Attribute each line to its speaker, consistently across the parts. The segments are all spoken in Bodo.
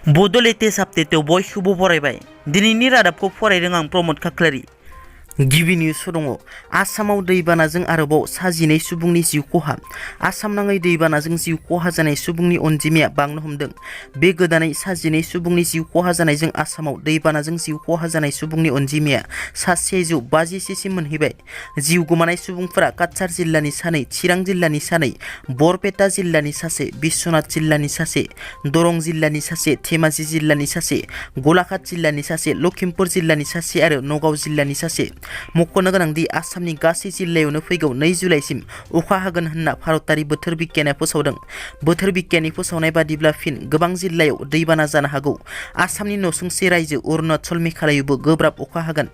Speaker 1: बड' लेटेस्ट आपडेटआव बयखौबो बरायबाय। दिनैनि रादाबखौ फरायदों आं प्रमद खाख्लारि। गिबि निउस दङ। आसामाव दैबानाजों आरोबाव 14 सुबुंनि जिउ खहा। आसाम नाङै दैबानाजों जिउ खहा जानाय सुबुंनि अनजिमाया बांनो हमदों। बे गोदानै 14 सुबुंनि जिउ खहा जानायजों आसामाव दैबानाजों जिउ खहा जानाय सुबुंनि अनजिमाया 153 सिम मोनहैबाय। जिउ गोमानाय सुबुंफोरा काछार जिल्लानि सानै, चिरां जिल्लानि सानै, बरपेटा जिल्लानि सासे, बिश्वनाथ जिल्लानि सासे, दरं जिल्लानि सासे, धेमाजि जिल्लानि सासे, गलाघाट जिल्लानि सासे, लखिमपुर जिल्लानि सासे आरो नगाव जिल्लानि सासे। मख'नो गोनांदि आसामनि गासै जिल्लायावनो फैगौ 2 जुलाइसिम अखा हागोन होनना भारतारि बोथोर बिगियाना फोसावदों। बोथोर बिगियाननि फोसावनाय बादिब्ला फिन गोबां जिल्लायाव दैबाना जानो हागौ। आसामनि नसुंसे रायजो अरुणाचल मेघालयआवबो गोब्राब अखा हागोन।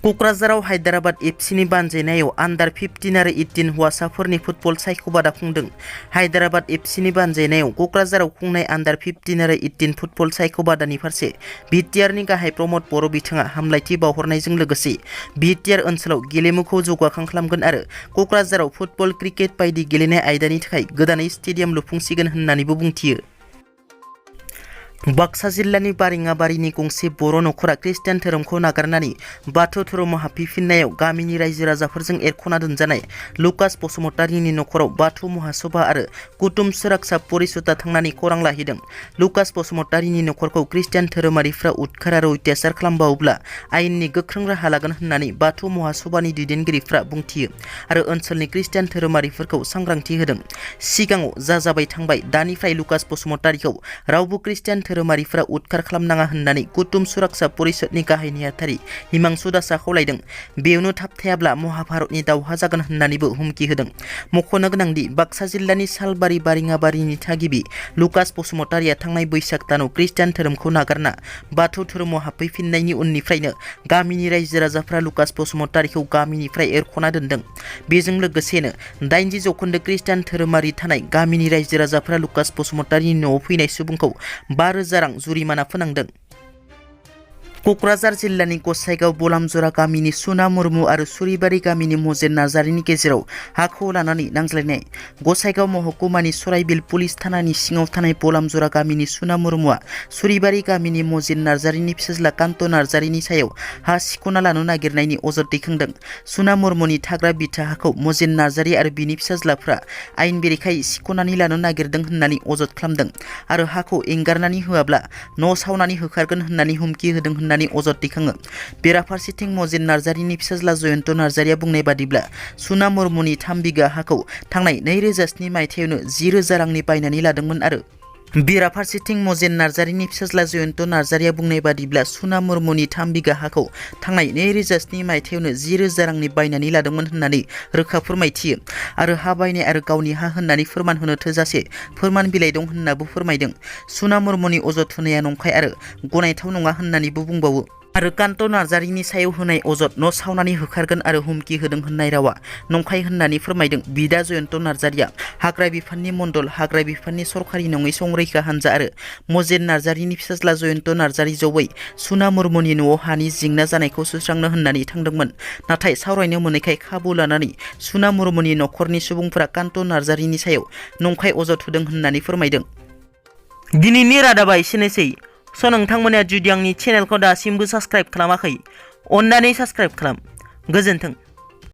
Speaker 1: क'क्राझाराव हायद्राबाद एफसिनि बानजायनायाव आन्डार 15 आरो 18 हौवासाफोरनि फुटबल सायख'बादा खुंदों। हायद्राबाद एफसिनि बानजायनायाव क'क्राझाराव खुंनाय आन्डार 15 आरो 18 फुटबल सायख'बादानि फारसे बिटिआरनि गाहाय प्रमद बर' बिथाङा हामलायथि बावहरनायजों लोगोसे बिटिआर ओनसोलाव गेलेमुखौ जौगाखां खालामगोन आरो क'क्राझाराव फुटबल, क्रिकेट बायदि गेलेनाय आयदानि थाखाय गोदानै स्टेडियाम लुफुंसिगोन होननानैबो बुंथियो। बाक्सा जिल्लानि बारिङाबारिनि गंसे बर' नखरा खृष्टान धोरोमखौ नागारनानै बाथौ धोरोमाव हाबफैफिननायाव गामिनि रायजो राजाफोरजों एरख'ना दोनजानाय लुकास बसुमतारीनि नखराव बाथौ महासभा आरो कुटुम्ब सुरक्षा परिषदआ थांनानै खौरां लाहैदों। लुकास बसुमतारीनि नखरखौ खृष्टान धोरोमारिफ्रा उदखार आरो अत्याचार खालामबावोब्ला आयेननि गोख्रों राहा लागोन होननानै बाथौ महासभानि दैदेनगिरिफ्रा बुंथियो आरो ओनसोलनि खृष्टान धोरोमारिफोरखौ सांग्रांथि होदों। सिगाङाव जाबाय थांबाय, दानिफ्राय लुकास बसुमतारीखौ रावबो खृष्टान धोरोमारिफ्रा उदखार खालामनाङा होननानै कुटुम्ब सुरक्षा परिषदनि गाहाय नेहाथारि हिमांशु दासआ खावलायदों। बेयावनो थाबथायाब्ला महाभारतनि दावहा जागोन होननानैबो हुमखि होदों। मख'नो गोनांदि बाक्सा जिल्लानि सालबारि बारिङाबारिनि थागिबि लुकास बसुमतारीया थांनाय बैसाग दानाव खृष्टान धोरोमखौ नागारना बाथौ धोरोमाव हाबफैफिननायनि उननिफ्रायनो गामिनि रायजो राजाफ्रा लुकास बसुमतारीखौ गामिनिफ्राय एरख'ना दोनदों। बेजों लोगोसेनो 80% खृष्टान धोरोमारि थानाय गामिनि रायजो राजाफ्रा लुकास बसुमतारीनि न'आव फैनाय सुबुंखौ 5,000 रां जुरिमाना फोनांदों। क'क्राझार जिल्लानि गसाइगाव बलामजरा गामिनि सुना मुर्मु आरो सुरिबारि गामिनि मजेन नार्जारिनि गेजेराव हाखौ लानानै नांज्लायनाय। गसाइगाव महकुमानि सराइबिल पुलिस थानानि सिङाव थानाय बलामजरा गामिनि सुना मुर्मुआ सुरिबारि गामिनि मजेन नार्जारिनि फिसाज्ला कान्त नार्जारिनि सायाव हा सिख'ना लानो नागिरनायनि अजद दैखांदों। सुना मुर्मुनि थाग्रा बिथा हाखौ मजेन नार्जारि आरो बिनि फिसाज्लाफ्रा आयेन बेरेखायै सिख'नानै लानो नागिरदों होननानै अजद खालामदों आरो हाखौ एंगारनानै होआब्ला न' सावनानै होखारगोन होननानै हुमखि होदों होननानै अजद दैखाङो। बेराफारसेथिं मजेन नार्जारिनि फिसाज्ला जयन्त नार्जारिया बुंनाय बादिब्ला सुना मुर्मुनि 3 बिघा हाखौ थांनाय 2007 मायथाइयावनो 10,000 रांनि बायनानै लादोंमोन आरो बेराफारसेथिं मजेन नार्जारिनि फिसाज्ला जयन्त नार्जारिया बुंनाय बादिब्ला सुना मुर्मुनि 3 बिघा हाखौ थांनाय 2007 मायथाइयावनो 10,000 रांनि बायनानै लादोंमोन होननानै रोखा फोरमायथियो आरो हा बायनाय आरो गावनि हा होननानै फोरमान होनो थोजासे फोरमान बिलाइ दं होननाबो फोरमायदों। सुना मुर्मुनि अजद होनाया नंखाय आरो गनायथाव नङा होननानैबो बुंबावो आरो कान्त नार्जारिनि सायाव होनाय अजद न' सावनानै होखारगोन आरो हुमखि होदों होननाय रावा नंखाय होननानै फोरमायदों। बिदा जयन्त नार्जारिया हाग्रा बिफाननि मण्डल, हाग्रा बिफाननि सरखारि नङै संरैखा हानजा आरो मजेन नार्जारिनि फिसाज्ला जयन्त नार्जारि जयै सुना मुर्मुनि न'आव हानि जेंना जानायखौ सुस्रांनो होननानै थांदोंमोन। नाथाय सावरायनो मोनैखाय खाबु लानानै सुना मुर्मुनि नखरनि सुबुंफोरा कान्त नार्जारिनि सायाव नंखाय अजद होदों होननानै फोरमायदों। दिनैनि रादाबा एसेनोसै। नोंथांमोना जुदि आंनि चेनेलखौ दासिमबो साबस्क्राइब खालामाखै, अन्नानै साबस्क्राइब खालाम। गोजोन्थों।